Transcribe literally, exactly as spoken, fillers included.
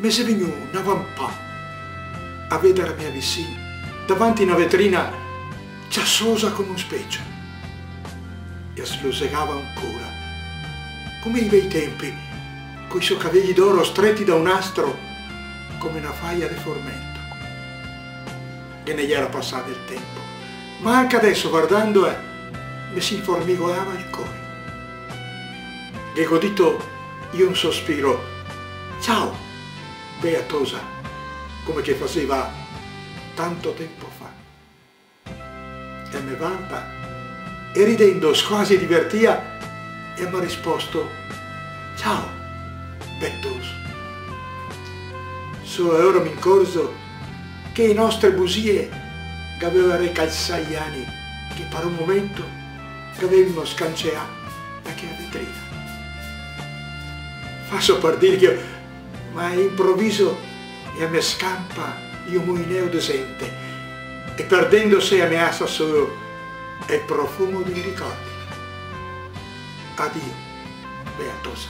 Me xe vegnù na vanpà a vedar mia visin davanti na vetrina ciasosa come un specio, e a slosegava ancora, come i bei tempi, coi so cavei d'oro streti da un nastro come na faia de formento. Ghe ne iera pasà del tempo, ma anca deso, vardandoe, me se informigoava el core. Ghe go dito in un sospiro: "Ciao, bea tosa", come che faseva tanto tempo fa. E me varda, e ridendo, squasi divertia, e m'ha risposto: "Ciao, bel toso". Solo ora me incorzo che e nostre busie gaveva recalsà i ani che par un momento gavevimo scanceà da chea vetrina. Faso par dirghe, ma a inproviso ea me scampa in un muineo de zente, e perdendose ea me asa solo el profumo dei ricordi. Adio, bea tosa.